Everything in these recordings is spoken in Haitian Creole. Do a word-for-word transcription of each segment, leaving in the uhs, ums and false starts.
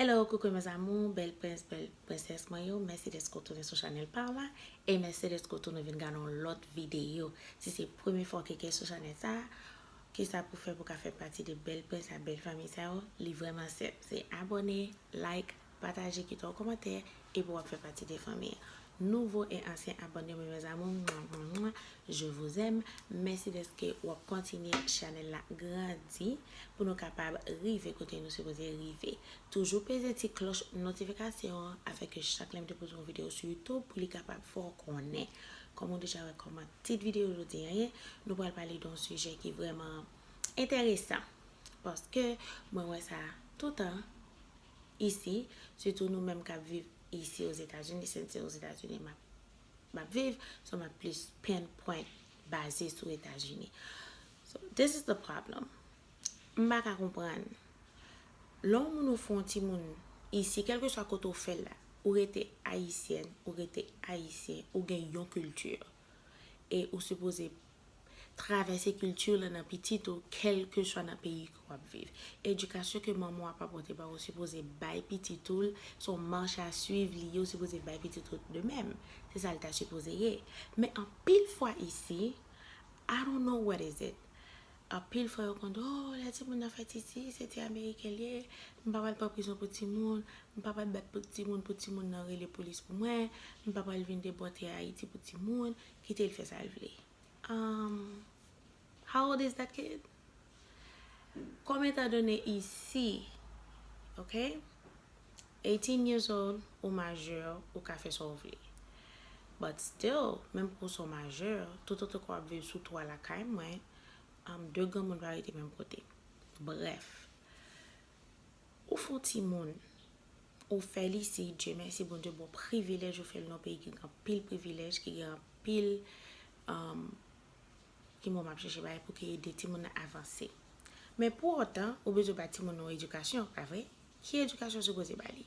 Hello, coucou mes amours, bèl prens, bèl prensès mwen yo, mèsi dèske w tounen sou chanèl pa w la, e mèsi dèske w tounen vin gade yon lòt videyo. Si se premye fwa w klike sou chanèl sa, kisa pou fè pou ka fè pati de bèl prens a bèl fanmi sa yo, li vrèman senp. Se abòne, like, pataje, kite yon kòmantè, epi w ap fè pati de fanmi an. Nouvo e ansyen abòne mwen, mes amours, mwa, mwa, mwa, je vous aime. Mèsi dèske w ap kontinye chanèl la grandi pou nou kapab rive kote nou sipoze rive. Toujou peze ti klòch notifikasyon an afin ke chak lè m te poze yon videyo sou YouTube pou li kapab fè w konnen. Kòm ou deja wè kòman tit videyo jodi an ye, nou pral pale de yon sijè ki vrèman enteresan. Paske mwen wè sa toutan isi, sitou nou menm k ap viv isi Ozetazini, since se Ozetazini m ap, m ap viv, so m ap plis pinpoint baze sou Etazini. So, this is the problem. M pa ka konprann. Lè yon moun ofri yon timoun isi, kèlkeswa kote w fè l la, ou rete ayisyèn, ou rete ayisyen, ou gen yon kilti. E ou sipoze travèse kilti w lan nan pitit ou, kèlkeswa nan peyi ke w ap viv. Edikasyon ke manman w ap apòte ba ou, ou sipoze bay pitit ou l, se yon mach a swiv li ye, ou sipoze bay pitit ou de menm. Se sa l ta sipoze ye. Men anpil fwa isi, I don't know what is it. Anpil fwa yo konn di, oh, lè timoun nan fèt isi, se ti Ameriken l ye, m pa pral pran prizon pou timoun, m pa pral bat pou timoun, pou timoun nan rele polis pou mwen, m pa pral vin depòte Ayiti pou timoun, kite l fè sa l vle. Um, how old is that kid? Kòm etandone isi, ok? Eighteen years old, ou majè, ou ka fè sa w vle. But still, menm ke w se yon majè, toutotan ke w ap viv sou twa lakay mwen, um, de granmoun pa rete menm kote. Brèf, ou fè yon timoun, ou fè l isi, Dye mèsi, Bondye ba w privilèj, ou fè l nan yon peyi ki gen anpil privilèj, ki gen anpil, um, ki mo m ap chèche bay pou ke ede timoun nan avanse. Men pou otan, ou bezwen bay timoun nan yon edikasyon, pa vre? Ki edikasyon w sipoze ba li?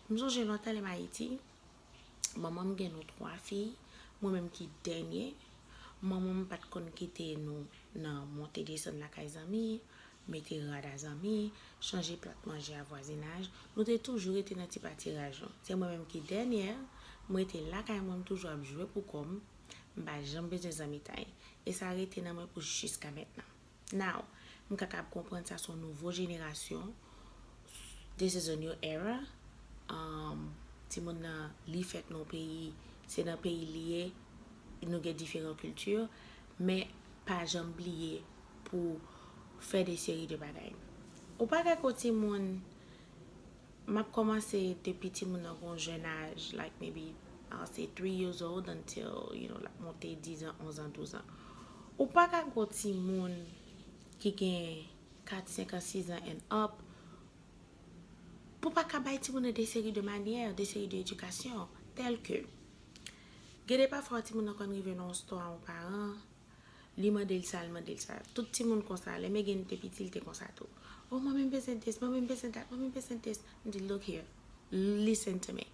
M sonje lontan lè m Ayiti, manman m gen nou twa fi, mwen menm ki dènye. Manman m pa t konn kite nou nan monte desann lakay zanmi, mete rad a zanmi, chanje plat manje a vwazinaj. Nou te toujou rete nan ti patiraj nou. Se mwen menm ki dènyè, m rete lakay mwen, m toujou ap jwe pou kò m. M pa janm bezwen zanmitay. E sa rete nan mwen pou jiska mentnan. Now, m kapab konprann sa se yon nouvo jenerasyon. This is a new era. Um, timoun nan, li fèt nan yon peyi, se nan peyi l li ye, nou gen diferan kilti, men pa janm bliye pou fè de seri de bagay. Ou pa ka gen yon timoun, m ap kòmanse depi timoun nan gen yon jèn aj, like maybe, I'll say three years old until, you know, l ap monte diz an, onz an, douz an. Ou pa ka gen yon timoun ki gen kat, senk an, sis an and up, pou pa ka bay timoun nan de seri de manyè, de seri de edikasyon, tèl ke, gen de pafwa timoun nan konn rive nan yon store a yon paran, li mande l sa, li mande l sa. Tout timoun konsa, lè Megan te piti, li te konsa tou. Oh, manmi m bezwen this, manmi m bezwen that, manmi m bezwen this. M di, look here, listen to me.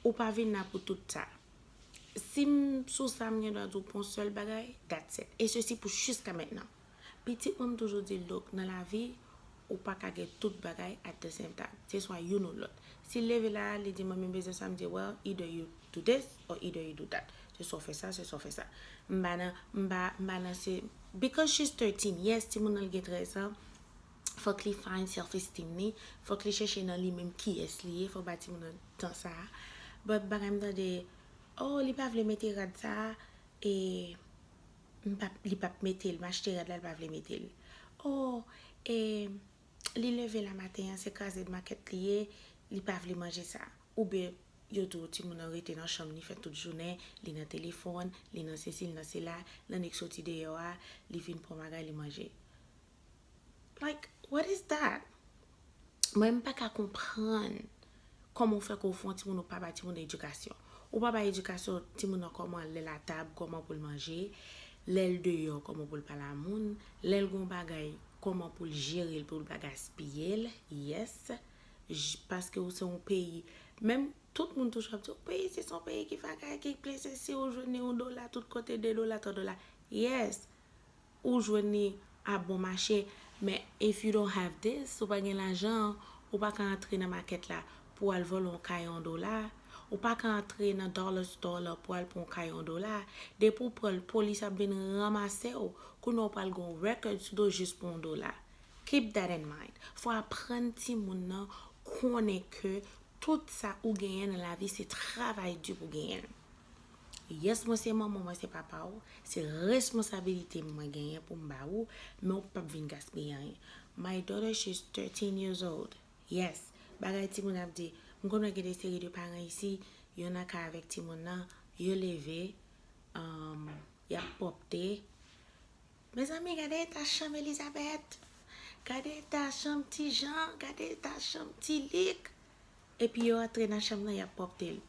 Ou pa vin la pou tout sa. Si m sou sa, m gen dwa di w pou yon sèl bagay, that's it. E sesi pou jiska mentnan. Pitit mwen, m toujou di l, look, nan lavi, ou pa ka gen tout bagay at the same time. Se swa youn ou lòt. Si l leve la, li di, manmi m bezwen sa, m di, well, either you do this or either you do that. Se swa w fè sa, se swa w fè sa. M pa nan, m pa, m pa nan se, because she's thirteen, yes, timoun nan l gen trèz an, fòk li find self esteem li, fòk li chèche nan li menm kiyès li ye, fòk ba timoun nan tan sa a. But bagay m tande, oh, li pa vle mete rad sa a, e m p ap, li p ap mete l, m achte rad la, li pa vle mete l. Oh, e li leve la maten an, se kraze makèt li ye, li pa vle manje sa. Oubyen, yo di w timoun nan rete nan chanm li fè tout jounen, li nan telefòn, li nan sesi, li nan sela, lè nèg soti deyò a, li vin pran bagay, li manje. Like, what is that? Mwen, m pa ka konprann kòman w fè ke w fè yon timoun, ou pa bay timoun nan edikasyon. Ou pa bay edikasyon timoun nan kòman lè l atab, kòman pou l manje, lè l deyò, kòman pou l pale a moun, lè l gen yon bagay, kòman pou l jere l, pou l pa gaspiye l, yes. J-, paske ou se yon peyi, menm tout moun toujou ap di, yon peyi, se yon peyi ki fagay, ki plen sesi, ou jwenn li yon dola tout kote, de dola, twa dola. Yes, ou jwenn li a bon mache, men if you don't have this, ou pa gen lajan, Ou pa ka antre nan makèt la pou al vòlè yon kay yon dola. Ou pa ka antre nan dollar store la pou al pran yon kay yon dola. Depi w pran l, polis ap vin ranmase w. Kounye a w pral gen yon record sou do jis pou yon dola. Keep that in mind. Fò aprann timoun nan konnen ke tout sa ou genyen nan lavi se travay di pou genyen l. Yes, mwen se manman, mwen se papa w. Se responsabilite m mwen genyen pou m ba ou, men ou p ap vin gaspiye anyen. My daughter, she's thirteen years old. Yes, bagay timoun ap di. M konn wè gen de seri de paran isi, yo nan kay avèk timoun nan, yo leve, um, y ap pwòpte. Mezanmi, gade eta chanm Elizabeth. Gade eta chanm Ti Jan, gade eta chanm Ti Lik. Epi yo antre nan chanm nan, y ap pwòpte l.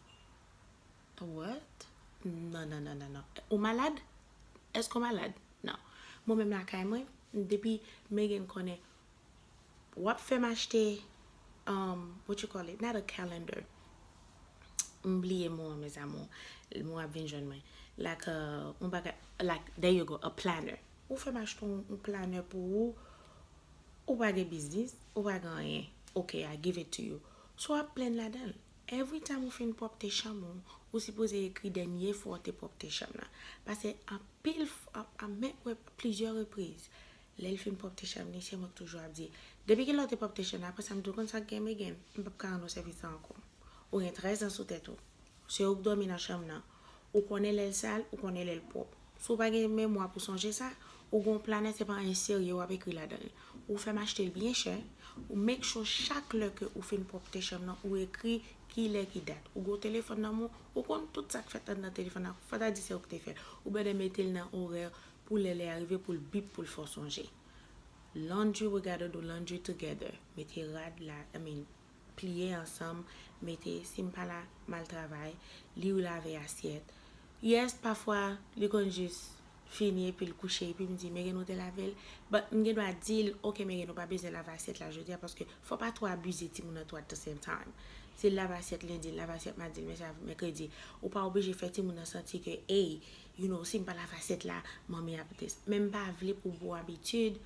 What? Non, non, non, non, non. Ou malad? Èske w malad? Non. Mwen menm lakay mwen, depi Megan konnen, w ap fè m achte, um, what you call it? Not a calendar. M bliye mo an, mes amours. Mo ap vin jwenn mwen. Like, uh, yon bagay, like, there you go, a planner. Ou fè m achte yon, yon planner pou ou, ou pa gen biznis, ou pa gen anyen. Ok, I give it to you. So w ap plenn ladan l. Every time ou fin pwòpte chanm ou, ou sipoze ekri dènye fwa w te pwòpte chanm nan. Paske anpil fwa, a, a, men, wè, plizyè repriz, lè l fin pwòpte chanm li, se mwen k toujou ap di, depi kilè w te pwòpte chanm nan, apre sa m di w konn sa k gen, Megan, m p ap ka rann ou sèvis sa ankò. Ou gen trèz an sou tèt ou. Se ou k dòmi nan chanm nan. Ou konnen lè l sal, ou konnen lè l pwòp. Si w pa gen memwa pou sonje sa, ou gen yon planè, se pa anyen serye w ap ekri ladan l. Ou fè m achte l byen chè, ou make sure chak lè ke ou fin pwòpte chanm nan, ou ekri ki lè ki dat. Ou gen yon telefòn nan men w, ou konn tout sa k fèt anndan telefòn nan, fò ta di se ou k te fè l. Ou bèdè mete l nan orè pou lè lè a rive pou l bip pou l fè w sonje. Laundry, we gotta do laundry together. Mete rad la, I mean, pliye ansanm, mete, si m pa la, m al travay, li lave asyèt. Yes, pafwa, li konn jis fini epi l kouche, epi m di, Megan, ou te lave l? But m gen dwa di l, ok, Megan, ou pa bezwen lave asyèt la jodi a, paske fò pa twò abize timoun nan tou at the same time. Si l lave asyèt lendi, l lave asyèt madi, l mèkredi, ou pa oblije fè timoun nan santi ke, ey, you know, si m pa lave asyèt la, manmi ap dis. Men m pa vle pou bon abitid,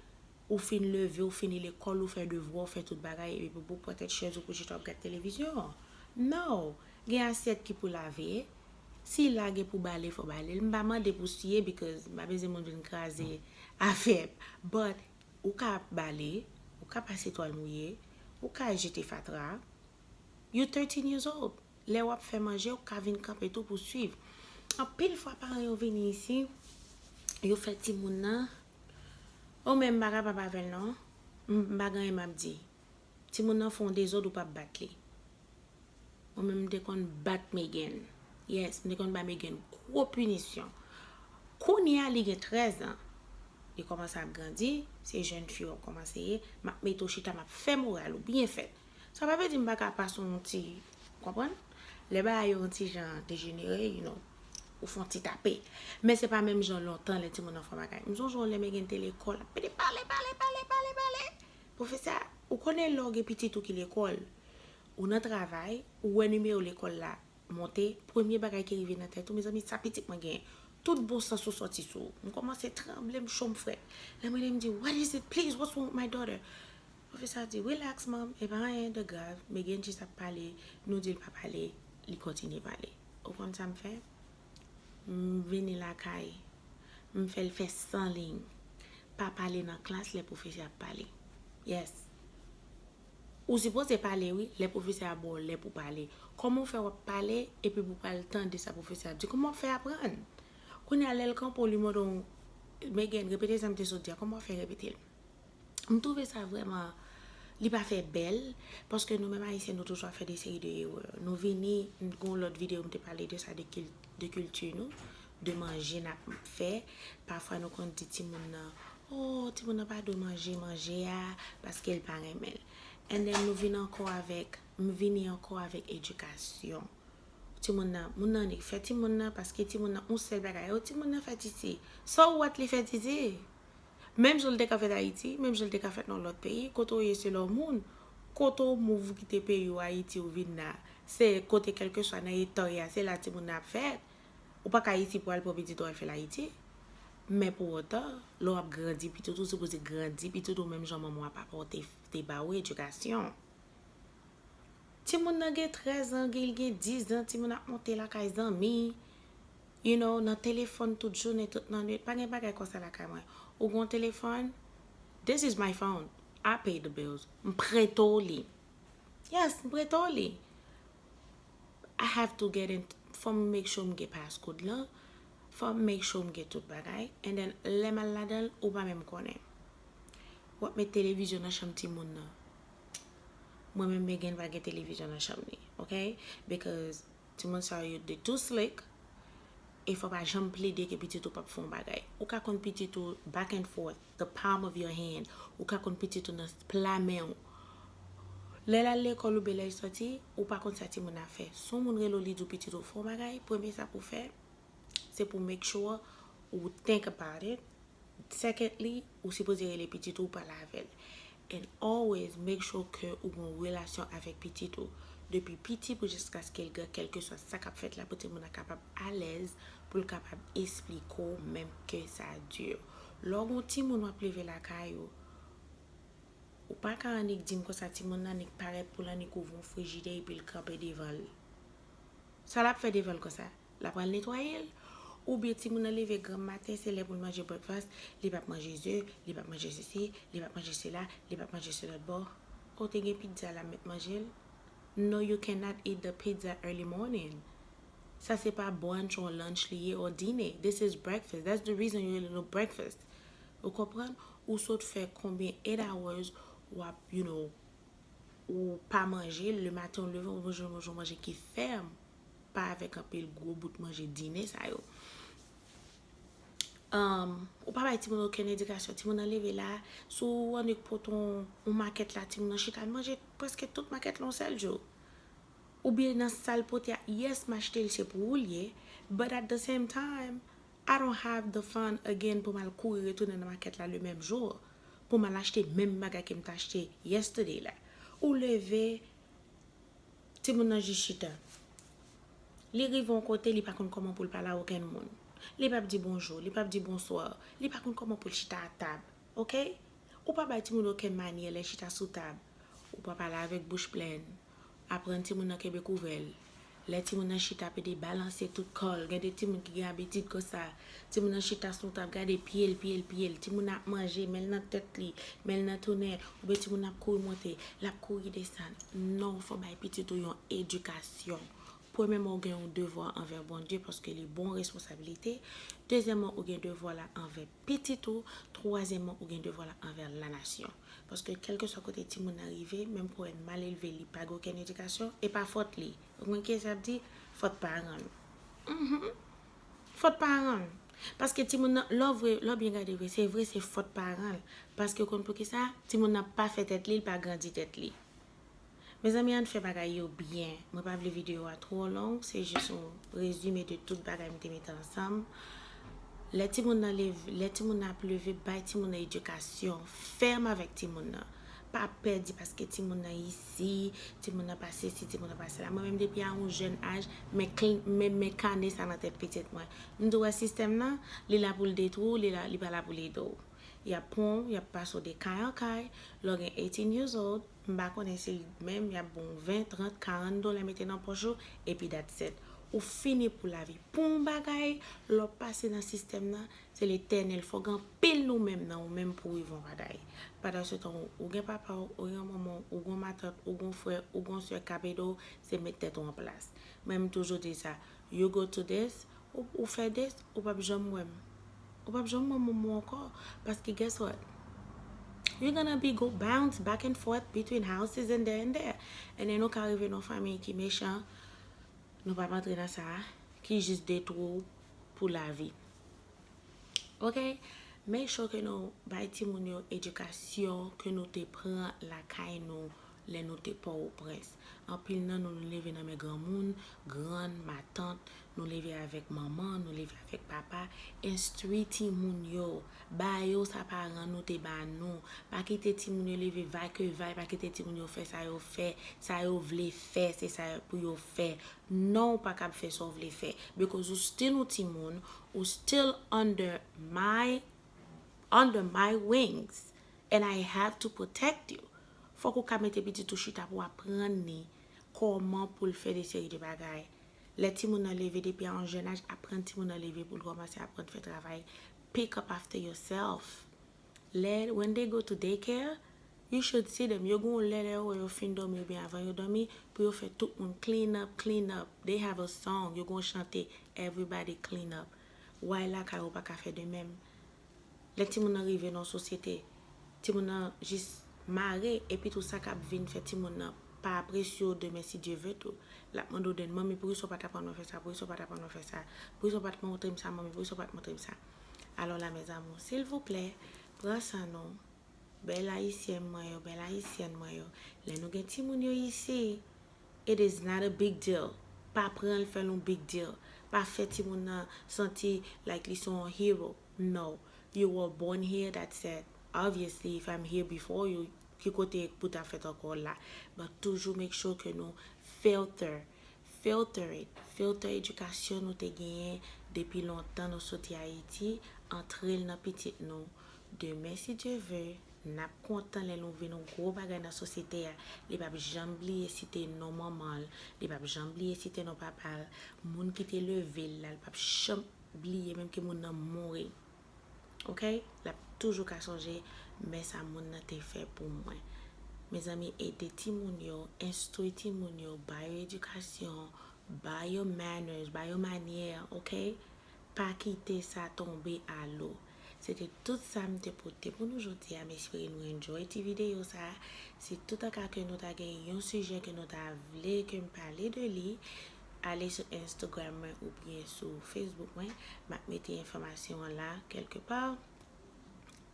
ou fin leve, ou fini lekòl, ou fè devwa, ou fè tout bagay, epi pou, pou pran tèt chèz ou pou chita w ap gad televizyon. No! Gen asyèt ki pou lave. Si lage pou bale, fò bale l. M pa mande pou siye, because m pa bezwen moun vin kraze afè m. But, ou ka bale, ou ka pase twal mouye, ou ka jete fatra. You thirteen years old. Lè w ap fè manje, ou ka vin kanpe tou pou swiv. Anpil fwa, paran yo vini isi, yo fè timoun nan, o men m pa kapab avè l non. M, m pa gen anyen m ap di. Timoun nan fè yon dezòd, ou p ap bat li. Mwen menm, m te konn bat Megan. Yes, m te konn ba Megan gwo pinisyon. Kounye a, li gen trèz an. Li kòmanse ap grandi, se jèn fi w ap kòmanse ye. M ap mete w chita, m ap fè moral ou byen fèt. Sa pa vle di m pa ka pase yon ti, konprann? Lè bagay yo yon ti jan dejenere, you know, ou fè yon ti tape. Men se pa menm jan lontan lè timoun nan fè bagay. M sonje yon lè Megan te lekòl, ap pede pale, pale, pale, pale, pale. Pwofesè a, ou konnen lè w gen pitit ou ki lekòl, ou nan travay, ou wè nimewo lekòl la monte, premye bagay ki rive nan tèt ou, mezanmi, sa pitit mwen genyen. Tout bon sans ou sòti sou ou. M kòmanse tranble, m cho, m frèt. Lè m rele, m di, "What is it? Please, what's wrong with my daughter?" Pwofesè a di, "Relax, mom, e pa anyen de grav." Megan jis ap pale, nou di l pa pale, li kontinye pale. Ou konn sa m fè? M vini lakay, m fè l fè san liy. Pa pale nan klas lè pwofesè ap pale. Yes. Ou sipoze pale, wi, lè pwofesè a ba w lè pou pale. Kòman w fè w ap pale epi pou w pral tande sa pwofesè a ap di? Kòman w ap fè aprann? Kounye a, lè l kanpe w, li mande w, Megan, repete sa m te sot di a. Kòman w ap fè repete l? M twouve sa vrèman, li pa fè bèl, paske nou menm Ayisyen, nou toujou ap fè de seri de erè. Nou vini, m gen yon lòt videyo, m te pale de sa, de kil-, de kilti nou, de manje n ap fè. Pafwa, nou konn di timoun nan, "Oh, timoun nan pa dwe manje manje a, paske l pa renmen l." And then, nou vin ankò avèk, m vini ankò avèk edikasyon. Timoun nan, moun nan li fè timoun nan, paske timoun nan, yon sèl bagay, "Oh, timoun nan fè titi." So what li fè titi? Menm jan l te ka fèt Ayiti, menm jan l te ka fèt nan lòt peyi, kote w ye se lè w moun, kote w mouv ou kite peyi w Ayiti ou vin la, se kote kèlkeswa nan eta w ye a, se la timoun nan ap fèt. Ou pa ka isi pou al pran pitit ou al fè l Ayiti. Men pou otan, lè w ap grandi pitit ou, sipoze grandi pitit ou menm jan manman w a papa w te, te ba ou edikasyon. Timoun nan gen trèz an, gen, li gen dis an, timoun ap monte lakay zanmi. You know, nan telefòn tout jounen, tout nan nwit. Pa gen bagay konsa lakay mwen. Ou gen yon telefòn, this is my phone. I pay the bills. M prete w li. Yes, m prete w li. I have to get in, fò m make sure m gen passcode lan. Fò m make sure m gen tout bagay. And then, lè m al ladan l, ou pa menm konnen. W ap met televizyon nan chanm timoun nan. Mwen menm, men gen pa gen televizyon nan chanm li, ok? Because timoun sa yo, they too slick. E fò pa janm plede ke pitit ou p ap fè yon bagay. Ou ka konn pitit ou back and forth, the palm of your hand. Ou ka konn pitit ou nan pla men w. Lè l al lekòl oubyen lè l sòti, ou pa konn sa timoun nan ap fè. Si yon moun rele w, li di w pitit ou fè yon bagay, premye sa pou w fè, se pou make sure ou think about it. Secondly, ou sipoze rele pitit ou, pale avè l. And always make sure ke ou gen yon relasyon avèk pitit ou. Depi piti pou jiskaske l gran, kèlkeswa sa k ap fèt la, pou timoun nan kapab alèz, pou l kapab esplike w, menm ke sa di. Lè w gen yon timoun w ap leve lakay ou, ou pa ka annik di m konsa timoun nan annik parèt pou l annik ouvri yon frijidè epi l kanpe devan l. Sa l ap fè devan l konsa? L ap al netwaye l? Oubyen timoun nan leve granm maten, se lè pou l manje breakfast, li p ap manje ze, li p ap manje sesi, li p ap manje sela, li p ap manje se lòt bò. O, te gen pizza la, m mèt manje l? No, you cannot eat the pizza early morning. Sa se pa brunch or lunch li ye or dine. This is breakfast. That's the reason yo rele l breakfast. Ou konprann? Ou sot fè konbyen eight hours w ap, you know, ou pa manje, lematen ou leve, ou manje, manje, manje ki fèm, pa avèk anpil gwo bout manje dine sa yo. Um, ou pa bay timoun okenn edikasyon. Timoun nan leve la, si w annik pote yon, yon makèt la, timoun nan chita, l manje prèske tout makèt la yon sèl jou. Oubyen nan sa l pote a, yes, m achte l, se pou ou l ye, but at the same time, I don't have the fun again pou m al kouri retounen nan makèt la le menm jou, pou m al achte menm bagay ke m t achte yesterday la. Ou leve, timoun nan jis chita. Li rive yon kote, li pa konn kòman pou l pale a okenn moun. Li p ap di bonjou, li p ap di bonswa, li pa konn kòman pou l chita a tab, ok? Ou pa bay timoun okenn manyè lè chita sou tab. Ou pa pale avèk bouch plen. Aprann timoun nan kenbe kouvè l. Lè timoun nan chita, pede balanse tout kò l. Gen de timoun ki gen abitid konsa. Timoun nan chita sou tab, gade pye l, pye l, pye l. Timoun nan ap manje, men l nan tèt li, men l nan tounen, oubyen timoun nan ap kouri monte, l ap kouri desann. Non, fò bay pitit ou yon edikasyon. Premyèman, ou gen yon devwa anvè Bondye, paske li ba w responsabilite. Dezyèmman, ou gen devwa la anvè pitit ou. Twazyèmman, ou gen devwa la anvè lanasyon. Paske kèlkeswa kote timoun nan rive, menm pou wè l mal elve, li pa gen okenn edikasyon, e pa fòt li. Ou konn kiyès y ap di? Fòt paran l. Mhm. Fòt paran l. Paske timoun nan, lè w vre, lè w byen gade vre, se vre, se fòt paran l. Paske w konn poukisa? Timoun nan pa fè tèt li, l pa grandi tèt li. Mezanmi, ann fè bagay yo byen. Mwen pa vle videyo a twò long, se jis yon rezime de tout bagay m te mete ansanm. Lè timoun nan leve, lè timoun nan ap leve, bay timoun nan edikasyon fèm avèk timoun nan. Pa pè di paske timoun nan isi, timoun nan pa sesi, timoun nan pa sela. Mwen menm depi a yon jèn aj, men, men, men kane sa nan tèt pitit mwen. M di w wè sistèm nan, li la pou l detwi w, li la, li pa la pou l ede w. Y ap pran w, y ap pase w de kay an kay, lè w gen eighteen years old, m pa konnen si l menm, y ap ba w ven, trant, karant dola mete nan pòch ou, epi that's it. Ou fini pou lavi. Pou yon bagay, lè w pase nan sistèm nan, se Letènèl. Fò gen anpil nou menm nan ou menm pou rive yon bagay. Pandan se tan, ou gen papa w, ou gen manman w, ou gen matant, ou gen frè, ou gen sè k ap ede w, se met tèt ou an plas. Mwen, m toujou di sa, you go to this, ou, ou fè this, ou p ap janm wè m. Ou p ap janm wè m ankò. Paske guess what? You're gonna be go bounce back and forth between houses and there and there. And then ou ka rive nan fanmi ki mechan, nou p ap antre nan sa, ki jis detwi w pou lavi. Ok? Make sure ke nou bay timoun yo edikasyon ke nou te pran lakay nou lè nou te Pòtoprens. Anpil nan nou, nou leve nan men granmoun, grann, matant, nou leve avèk manman, nou leve avèk papa. Enstwi timoun yo, ba yo sa paran nou te ba nou. Pa kite timoun yo leve va ke va, pa kite timoun yo fè sa yo fè, sa yo vle fè, se sa pou yo fè. Non, ou pa kab fè sa w vle fè. Because ou still yon timoun, ou still under my, under my wings. And I have to protect you. Fòk ou ka mete pitit ou chita pou aprann li kòman pou l fè de seri de bagay. Lè timoun nan leve depi a yon jèn aj, aprann timoun nan leve pou l kòmanse aprann fè travay. Pick up after yourself. Lè, when they go to daycare, you should see them. Yo gon lè, lè yo, yo fin dòmi oubyen avan yo dòmi, pou yo fè tout moun clean up, clean up. They have a song, yo gon chante, everybody clean up. Why lakay ou pa ka fè de menm? Lè timoun nan rive nan sosyete, timoun nan jis mare, epi tou sa k ap vin fè timoun nan pa apresye w demen si Dye ve tou. L ap mande w den, manmi, poukisa w pa t aprann mwen fè sa, poukisa w pa t aprann mwen fè sa, poukisa w pa t montre m sa, manmi, poukisa w pa t montre m sa. Alò la, mes amours, silvouplè, pran san nou. Bèl ayisyèn mwen yo, bèl ayisyèn mwen yo. Lè nou gen timoun yo isi, it is not a big deal. Pa pran l fè l yon big deal. Pa fè timoun nan santi like li se yon hero. No. You were born here, that's it. Obviously, if I'm here before you, ki kote pou ta fèt ankò la? But toujou make sure ke nou filter, filter it, filter edikasyon nou te genyen depi lontan nou soti Ayiti, antre l nan pitit nou. Demen, si Dye ve, n ap kontan lè nou vin yon gwo bagay nan sosyete a. Li p ap janm bliye site non manman l, li p ap janm bliye site non papa l. Moun ki te leve l la, li p ap janm bliye, menm ke moun nan mouri. Ok? L ap toujou ka sonje men sa moun nan te fè pou mwen. Mezanmi, ede timoun yo, enstwi timoun yo, ba yo edikasyon, ba yo manners, ba yo manyè, ok? Pa kite sa tonbe alo. Se te tout sa m te pote pou nou jodi a. M espere nou enjoy ti videyo sa. Si toutaka ke nou ta gen yon sijè ke nou ta vle ke m pale de li, ale sou Instagram mwen oubyen sou Facebook mwen. M ap mete enfòmasyon an la kèlke pa.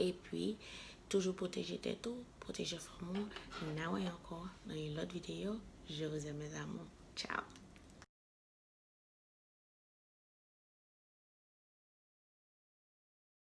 Epi, toujou pwoteje tèt ou, pwoteje fanmi w. N a wè ankò nan yon lòt videyo. Je vous aime, mes amours. Ciao.